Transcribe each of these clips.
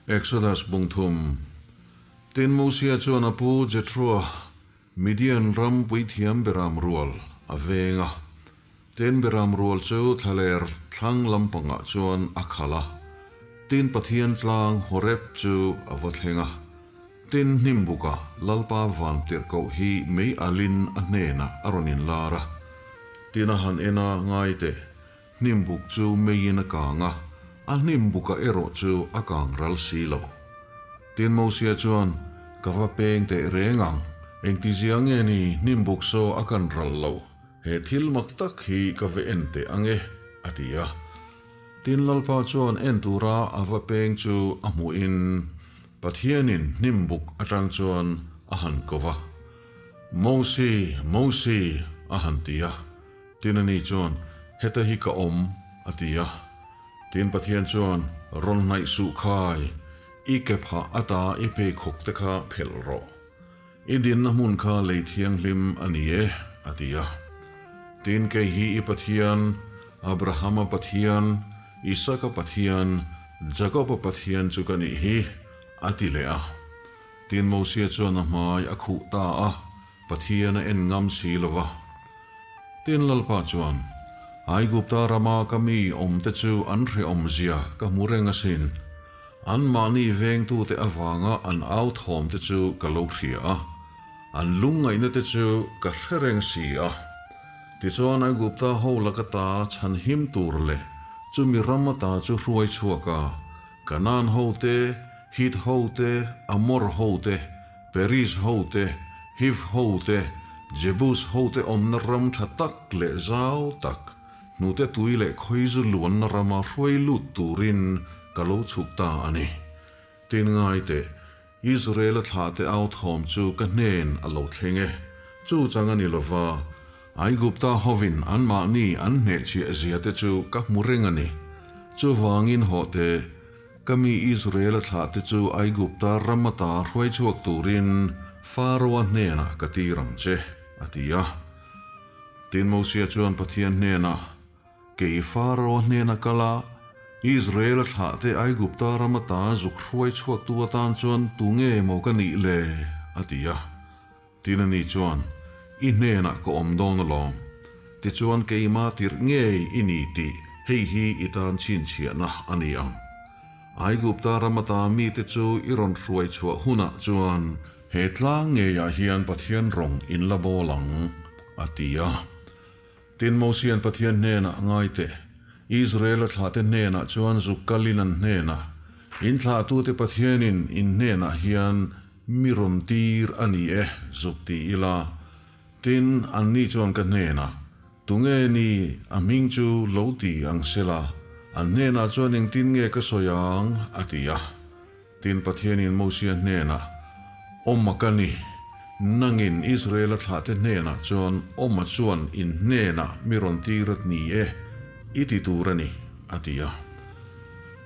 Exodus bung thum. Tin, Mosia chuan a pu Jethroa, Midian ram puithiam beram rual, a veng a. Tin, beram rual chu thlaler thlang lampangah chuan a khalh a. Tin, Pathian tlang Horeb chu a va thleng a. Tin, hnimbukah Lalpa van tirhkoh hi mei alin a hnenah a rawn inlar a. Tin, a han en a, Ngai teh, Hnimbuk chu meiin a kang a, a hnimbuka erawh chu a kang ral si lo. Tin Mosia chuan, Ka va peng teh reng ang, engtizia nge ni hnimbuk saw a kan ral lo, he thil mak tak hi ka va en teh ang e, a ti a. Tin Lalpa chuan en tura a va peng chu a hmuhin Pathianin hnimbuk atang chuan a han ko va, Mosi, Mosi, a han ti a. Tin ani chuan, Heta hi ka awm, a ti a. Tin Pathian chuan, Rawn hnaih suh khai, i ke phah ata i pheikhawk te kha phelh rawh. I dinna hmun kha lei thianghlim a ni e, a ti a. Tin kei hi i Pathian, Abrahama Pathian, Isaka Pathian, Jakoba Pathian chu ka nih hi, a ti leh a. Tin Mosia chuan a hmai a khuh ta a, Pathian a en ngam si lo va. Tin Lalpa chuan, Aigupta rama ka mi awmte chu an hrehawmzia ka hmu reng asin. Anmahni vengtute avanga an au thawmte chu ka lo hria a, an lungngaihna te chu ka hre reng si a. Tichuan Aigupta ho laka ta chhan him tur leh chumi ram ata chu hruai chhuak a, Kanaan hote, Hit hote, Amor hote, Periz hote, Hiv hote, Jebus hote awmna ram tha tak leh zau tak, hnute tui leh khawizu luanna rama hruai lut turin ka lo chhuk ta a ni. Tin ngai teh, Israela thlahte au thawm chu ka hnen a lo thleng e. Chu chang a ni lova, Aigupta hovin anmahni an hnehchhiah zia te chu ka hmu reng a ni. Chuvangin hawh teh, ka mi Israela thlahte chu Aigupta ram ata hruai chhuak turin Faroa hnenah ka tir ang che, a ti a. Tin Mosia chuan Pathian hnenah, Kei Faroa hnena kal a, Israela thlahte Aigupta ram ata zuk hruai chhuaktu atan chuan tunge maw ka nih le? a ti a. Tin ani chuan, I hnenah ka awm dawn alawm. Tichuan keima tirh ngei i ni tih hei hi i tan chhinchhiahna a ni ang. Aigupta ram ata mite chu i rawn hruai chhuah hunah chuan he tlang ngeiah hian Pathian rawng in la bawl ang, a ti a. Tin Mosian Pathian hnenah ngai teh, Israela thlahte hnenah chuan zuk kalin an hnenah, In thlahtute Pathianin in hnenah hian mi rawn tir a ni e, zuk ti ila. Tin, anni chuan ka hnenah, Tunge ni a hming chu lo ti ang sela, an hnenah chuan engtin nge ka sawi ang? a ti a. Tin, Pathianin Mosia hnenah, Awma ka ni, nangin Israela thlahte hnenah chuan Awma chuan in hnenah mi rawn tir at ni e, i ti tur a ni, a ti a.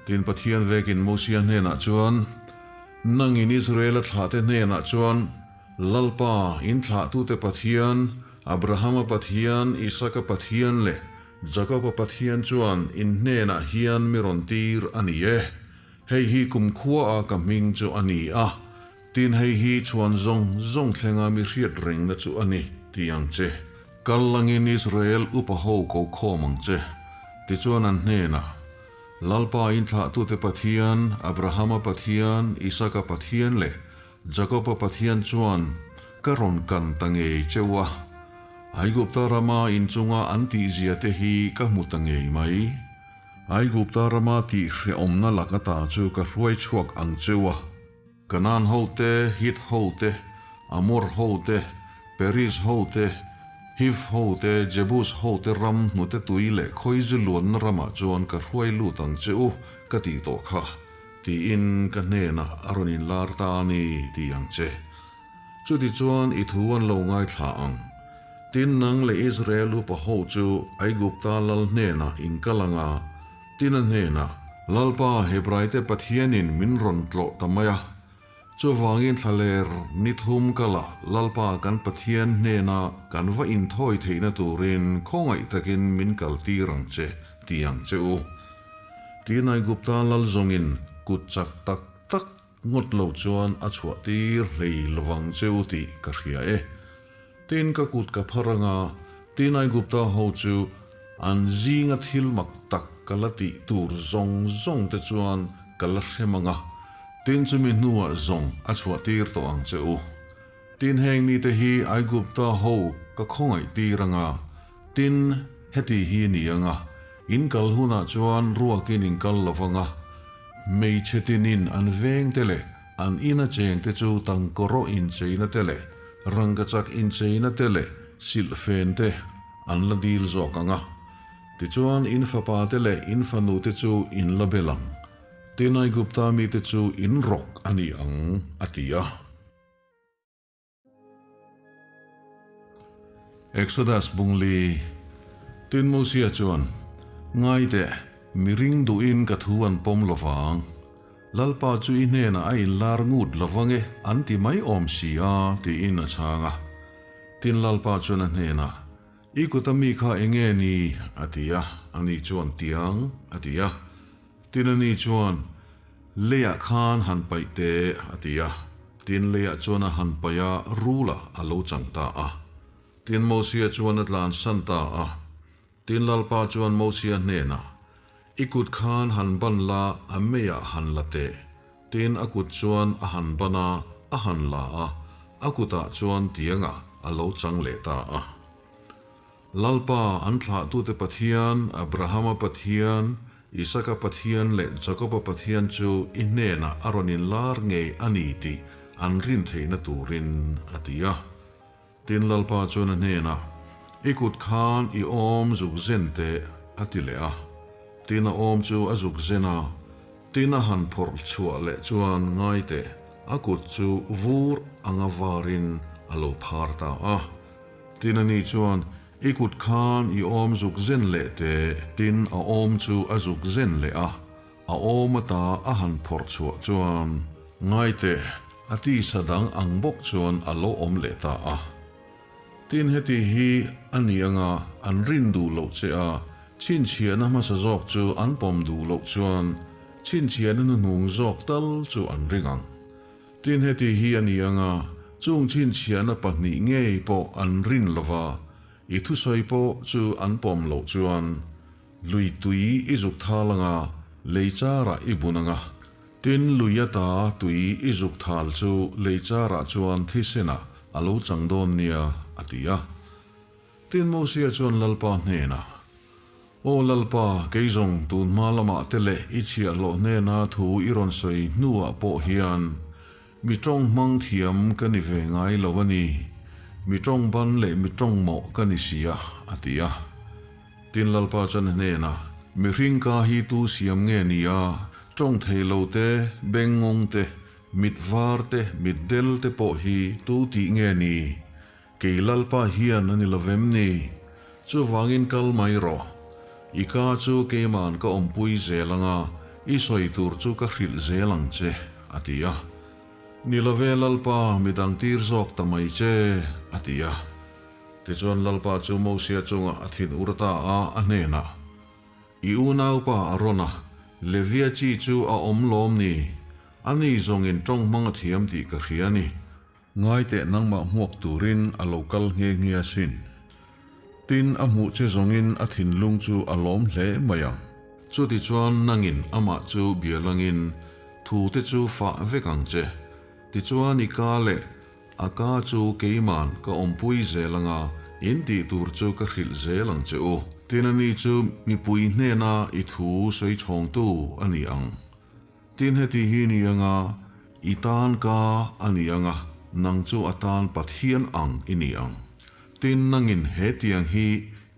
Tin, Pathian vekin Mosia hnenah chuan, Nangin Israela thlahte hnenah chuan, Lalpa, in thlahtute Pathian, Abrahama Pathian, Isaka Pathian leh Jakoba Pathian chuan in hnenah hian mi rawn tir a ni e. Hei hi kumkhua a ka hming chu a ni a, tin hei hi chhuan zawng zawng thlenga mi hriat rengna chu a ni, ti ang che. Kal langin Israel upa ho ko khawm ang che. Tichuan an hnenah, Lalpa inthlahtute Pathian, Abrahama Pathian, Isaka Pathian leh Jakoba Pathian chuan ka rawn kan ta ngei cheu a, Aigupta rama inchunga an tihzia te hi ka hmu ta ngei mai. Aigupta rama tih hrehawmna lak ata chu ka hruai chhuak ang cheu a. Kanaan ho te, Hit ho te, Amor ho te, Periz ho te, Hiv ho te, Jebus ho te ram hnute tui leh khawizu luanna ramah chuan ka hruai lut ang che u ka tih tawh kha, tiin ka hnenah a rawn inlar ta a ni ti ang che. Chutichuan i thu an lo ngaithla ang. Tin nang leh Israel upa ho chu Aigupta lal hnenah in kal ang a, tin a hnenah, Lalpa Hebraite Pathianin min rawn tlawh ta mai a, chuvangin thlaler ni thum kala Lalpa kan Pathian hnena kan va inthawi theihna turin khawngaih takin min kaltir ang che, ti ang che u. Tin Aigupta lal zawngin kut chak tak. tak ngawt lo chuan a chhuah tir hlei lovang che u tih ka hria e. Tin, ka kut ka phar anga, tin Aigupta ho chu an zinga thil mak tak ka la tih tur zawng zawng te chuan ka la hrem anga, tin chumi hnuah zawng a chhuah tir tawh ang che u. Tin heng mite hi Aigupta ho ka khawngaih tir anga, tin heti hi ni anga, in kal hunah chuan ruakin in kal lo vanga, hmeichhe tinin an vengte leh an ina chengte chu tangkawraw incheina te leh rangkachak incheina te leh silhfen te an la dil zawk anga, tichuan in fapa te leh in fanu te chu in la bel ang, tin Aigupta mite chu in rawk a ni ang, a ti a. Exodus Bungli, Tin Mosia chuan, Ngai teh, mi ring duhin ka thu an pawm lo vang. Lalpa chu i hnenah a inlar ngut lo vang e, an ti mai awm si a, tiin a chhang a. Tin Lalpa chuan a hnenah, I kuta mi kha eng nge ni? a ti a, ani chuan, Tiang, a ti a. Tin ani chuan, Leiah khan han paih teh, a ti a. Tin leiah chuan a han paih a, rulah a lo chang ta a. Tin Mosia chuan a tlansan ta a. Tin Lalpa chuan Mosia hnenah, I kut khan han ban la, a meiah han la teh. Tin a kut chuan a han ban a, a han la a, a kutah chuan tiangah a lo chang leh ta a. Lalpa, an thlahtute Pathian, Abrahama Pathian, Isaka Pathian leh Jakoba Pathian chu i hnenah a rawn inlar ngei a ni tih an rin theihna turin, a ti a. Tin, Lalpa chuan a hnenah, I kut khan i awm zuk zen teh, a ti leh a. Tin, a awm chu a zuk zen a. Tin, a han phawrh chhuah leh chuan ngai teh, a kut chu vur anga varin a lo phar ta a. Tin a ni chuan, I kut khan i awm zuk zen leh teh. Tin a awm chu a zuk zen leh a, a awm ata a han phawrh chhuah chuan, Ngai teh, a tisa dang ang bawk chuan a lo awm leh ta a. Tin heti hi a ni anga an rin duh loh che a, chhinchhiahna hmasa zawk chu an pawm duh loh chuan chhinchhiahna hnuhnung zawk tal chu an ring ang. Tin heti hi a ni ang a, chung chhinchhiahna pahnih ngei pawh an rin lo va, i thusawi pawh chu an pawm loh chuan lui tui i zuk thal ang a, lei charah i bun ang a. Tin lui ata tui i zuk thal chu lei charah chuan thisenah a lo chang dawn nia, a ti a. Tin Mosia chuan Lalpa hnenah, Aw Lalpa, kei zawng tun hma lamah te leh i chhiahhlawh hnena thu i rawn sawi hnuah pawh hian mi tawng hmang thiam ka ni ve ngai lo a ni, mi tawng ban leh mi tawng mawh ka ni si a, a ti a. Tin Lalpa chuan a hnenah, Mihring ka hi tu siam nge ni a, tawng thei lo te, bengngawng te, mit var te, mit del te pawh hi tu tih nge ni? Kei Lalpa hian a ni lovem ni? Chuvangin kal mai rawh. I ka chu keima'n ka awmpui zel ang a, i sawi tur chu ka hrilh zel ang che, a ti a. Ni love Lalpa, midang tir zawk ta mai che, a ti a. Tichuan Lalpa chu Mosia chungah a thin ur ta a, a hnenah, I unaupa Arona, Levia chi chu a awm lawm ni? Ani zawngin tawng hmang a thiam tih ka hria a ni. Ngai teh nangmah hmuak turin a lo kal nghe nghe asin. Tin, a hmuh che zawngin a thinlung chu a lawm hle mai ang. Chutichuan nangin amah chu bia langin thu te chu fah vek ang che. Tichuan i ka leh a ka chu keiman ka awmpui zel anga in tih tur chu ka hrilh zel ang che u. Tin ani chu mipui hnena i thu sawi chhawngtu a ni ang. Tin heti hi ni anga, i tan ka a ni anga, nang chu a tan Pathian ang i ni ang. Tin nangin he tiang hi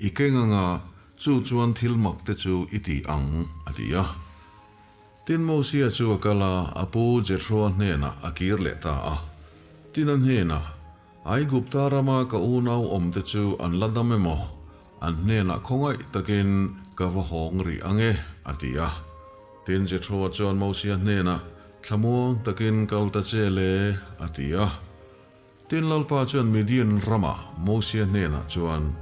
i keng anga, chu chuan thil mak te chu i ti ang, a ti a. Tin Mosia chu a kal a, a pu Jethroa hnenah a kir leh ta a. Tin a hnenah, Aigupta rama ka unau awmte chu an la dam emaw? An hnenah khawngaih takin ka va hawng rih ang e, a ti a. Tin, Jethroa chuan Mosia hnenah, Thlamuang takin kal ta che le, a ti a. Tin, Lalpa chuan Midian ramah Mosia hnenah chuan,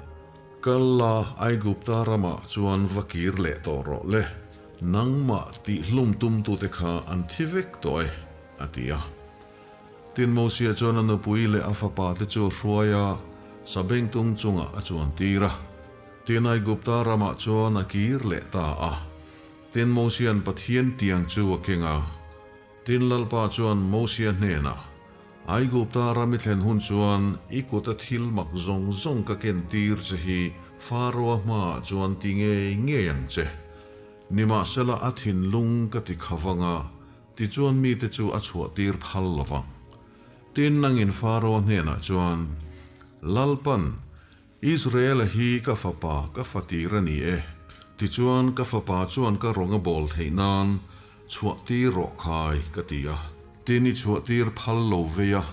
Kal la, Aigupta ramah chuan va kir leh tawh rawh le. Nangmah tihhlum tumtute kha an thi vek tawh e, a ti a. Tin, Mosia chuan a nupui leh a fapate chu a hruai a, sabengtung chungah a chuantir a. Tin, Aigupta ramah chuan a kir leh ta a. Tin, Mosia'n Pathian tiang chu a keng a. Tin, Lalpa chuan Mosia hnenah, Aigupta ram i thlen hun chuan i kuta thil mak zawng zawng ka ken tir che hi Faroa hmaah chuan ti ngei ngei ang che. Nimahsela a thinlung ka ti kha vang a, tichuan mite chu a chhuah tir phal lo vang. Tin, nangin Faroa hnenah chuan, Lalpan, Israela hi ka fapa, ka fatir a ni e. Tichuan, ka fapa chuan ka rawng a bawl theih nan chhuahtir rawh khai, ka ti a. Tin, i chhuahtir phal lo vei a,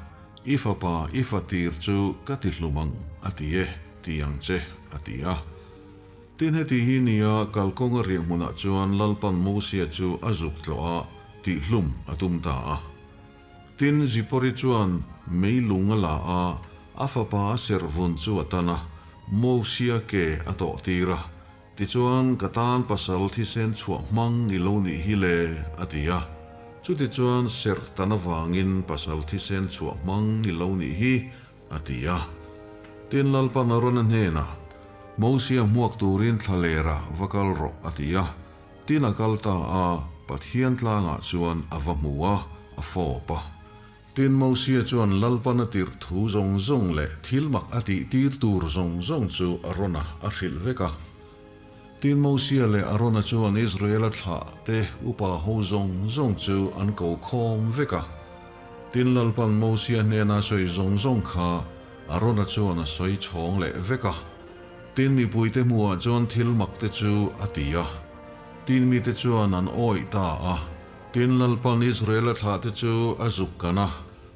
i fapa, i fatir chu ka ti hlum ang, a ti e, ti ang che, a ti a. Tin, heti hi nia kalkawnga riah hmunah chuan Lalpan Mosia chu a zuk tlawh a, tihhlum a tum ta a. Tin, Zipori chuan meilung a la a, a fapa a serhvun chu a tan a, Mosia ke a tawh tir a. Tichuan, Ka tan pasal thisen chhuah hmang i lo nih hi le, a ti a. Chutichuan, Serh tan avangin pasal thisen chhuah hmang i lo nih hi, a ti a. Tin, Lalpan Arona hnenah, Mosia hmuak turin thlalerah va kal rawh, a ti a. Tin a kal ta a, Pathian tlangah chuan a va hmu a, a fawp a. Tin Mosia chuan Lalpan a tirh thu zawng zawng leh thil mak a tih tir tur zawng zawng chu Arona a hrilh vek a. Tin Mosia leh Arona chuan Israela thlah te upa ho zawng zawng chu an ko khawm vek a. Tin Lalpan Mosia hnena sawi zawng zawng kha Arona chuan a sawi chhawng leh vek a. Tin mipuite hmuhah chuan thil mak te chu a ti a, tin mite chuan an awih ta a. Tin Lalpan Israela thlahte chu a zuk kan a,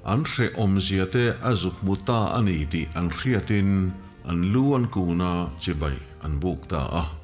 an hreh awmzia te a zuk hmu ta a ni tih an hriatin an lu an kun a, chibai an buk ta a.